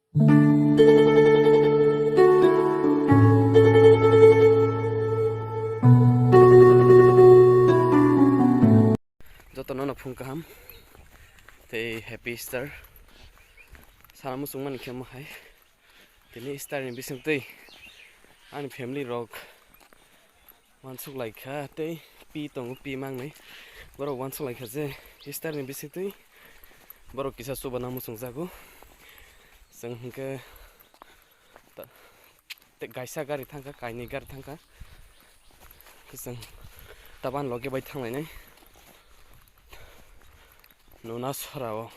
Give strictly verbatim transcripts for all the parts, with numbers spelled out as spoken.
Joto no no phung kaham tei Happy Easter. Sana muchung mani khe mo hai. Tini Easter ni bising twi ani family rok wansuk lai kha tei pi tongo, pi mangnai. Borok wansuk lai kha je Easter ni bising twi borok kisa chuba nang muchung jago. Chwng hwnkhe ta-, tei kaisa gari thangkha, kainwi gari thangkha. Chwng taban loge bai thanglainai. Nuna sora o.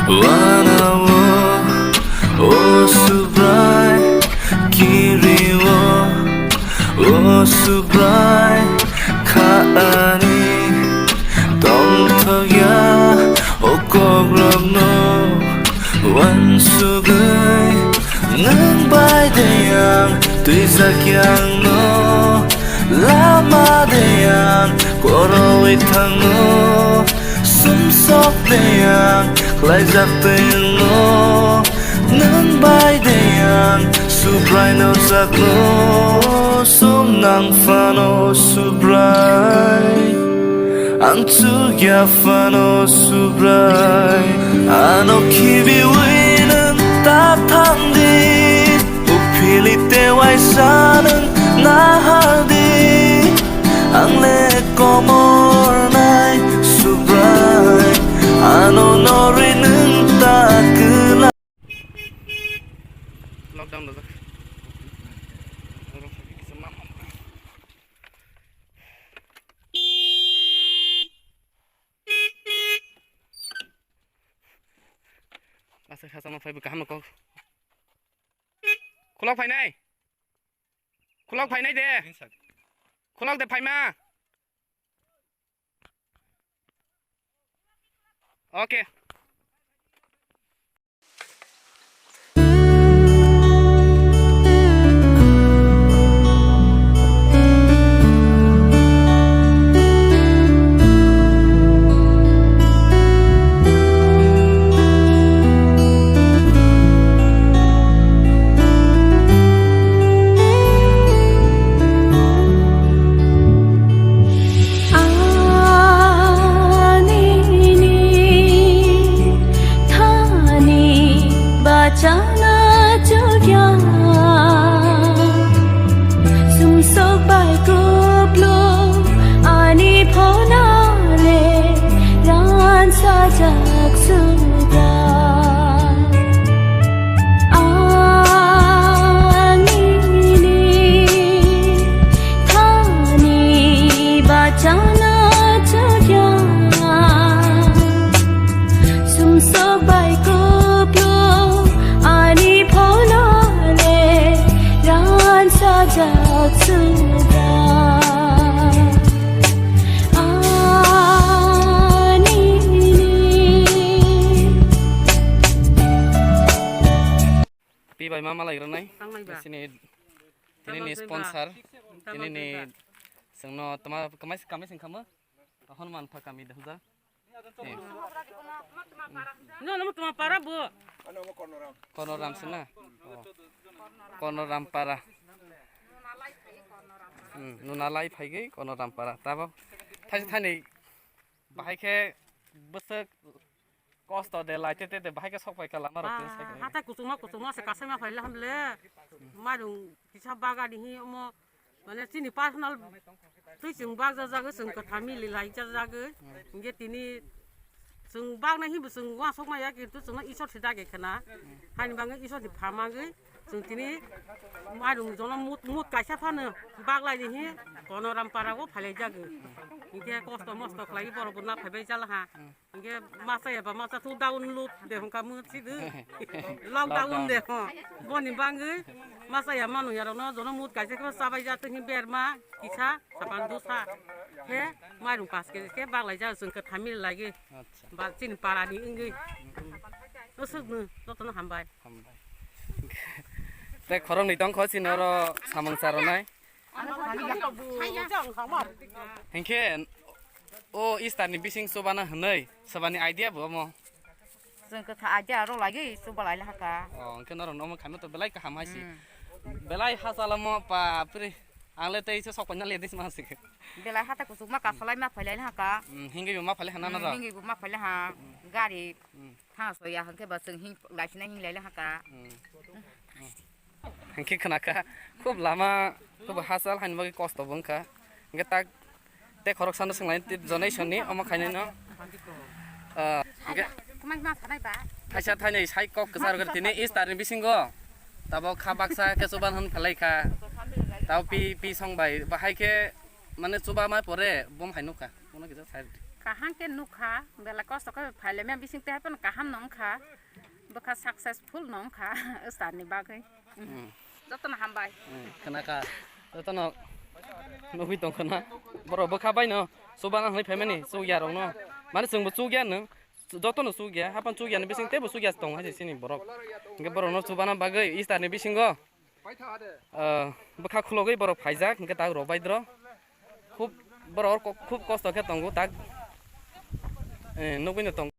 Wana o, o Subrai, kiri o, o Subrai, kha ani tongthok ya, o kokrokno wansugwi, nwng bai de ang twijak yang no, lama de ang korowi thangno, sumsok de ang khlaijak twi no, nwng bai de ang Subrai no chakno, sum nang phano Subrai. Ang chukya phano Subrai, ano khibiwi nwng ta thangdi, uphili tei waisa nwng nahardi. Ang le komor nai Subrai, ano norwi nwng ta kwlai. Lockdown dajak. Aswk khachama phaibo kaham kok. Khulok phainai. Khulok phainai de. Khulok de phaima. Okay. Ani ni thani bachana chukya. Sumsok bai kuplo ani phona le ran sajak suda. Ani ni thani bachana chukya. Sumsok bai kuplo ani phona le ran sajak suda. Ani ni. Pi bai ma malai rwnai. Tini ni sponsor. Tini ni sengno tama kamai kamai sengkamo. Hon man pha kami dam ja. No, no, tuma para bu. Konoram sena. Konoram para. Hmm, nuna lai phai gei Konoram para. Tabo thai thani bahai khe bwswk kosto de lai te te de bahai khe sok pai ka lama rok. Hatai kuchuma kuchuma se kasai ma phai le ham le. Mairung kisa baga di hi omo. Mane chini personal twi chwng bakjak jagwi, chwng kwthar mili lai jak jagwi. Hinkhe tini chwng baknai hinbo chwng uansuk maya, kintu chwngno Isor se dagi khna. Haini bagwi Isor ni pha mangwi chwng tini mairung jono mut, mut kaisa phano baklai di hi Konoram para o phailai jagwi. Hinkhe kosto mosto khlai borok bo na phaibai jala ha. Hinkhe masa ya ba masa tu download de hongka mung si de. Lockdown de ho. Boni bangwi masa ya manu ya rokno jono mut kaisa khe chabai ja twi berma kisa sapan dusa. Khe mairung paanch kg khe baglai jak chwng khe thamil lagi. Acha. Ba chini para ni wngwi. Usuk no joto no hambai. Hambai. Tei khorok ni tong kho chini oro samung cha rwnai. Hinkhe o Easter ni bising chubana hwnwi swbani idea bo omo. Chwng khe tha aja aro lagi chuba lai haka. Oh, hwnkhe norok nomo khaima to belai kaham hai si. Hmm. Belai ha chalamo pa pri. Ang le tei se sok paina le dis ma si. Belai hata kuchuk ma kasalai ma phailai haka. Hmm, hingwi ma phailai hana na. Hmm, hingwi ma phailai ha. Hmm. Gari. Hmm. Tha so ya hwnkhe ba chwng hing lai sina hing lai haka. Hmm. Hingke khwnakha, khub lama, khub hachal haini bagwi kosto bo wngkha. Hingke tak, tei khoroksano swnglaini tip donation ni, omo khainai no. Ah, hingke Kwmai ma sanai ba? Thaisa thainwi sai kok kwchar gori tini Easter ni bisingo. Tabok kha baksa khe chuban hwn phalai kha. Tabo pi, pi song bai, bahai khe mane chuba ma pore bom hai nukha. Bono kisa sai rwdi. Kaham khe nukha, belai kosto khe phaile mya bising tei haphano kaham no wngkha. Bwkha successful no wngkha Easter ni bagwi. Hmm. Jotono hambai. Hmm, khwnakha. Jotono nugwi tongkha na. Borok bwkha bai no chubana hwnwi phaimani chukya rokno. Mane chwngbo chukya no. Jotono chukya. Hapan chukya ni bising teibo chukya tong hai chini borok. Hingke borokno chubana bagwi Easter ni bisingo, ah, bwkha khulogwi borok phaijak, hingke tak rok bai dro. Khub borok khub kosto khe tongo tak. Eh, nugwi no tong.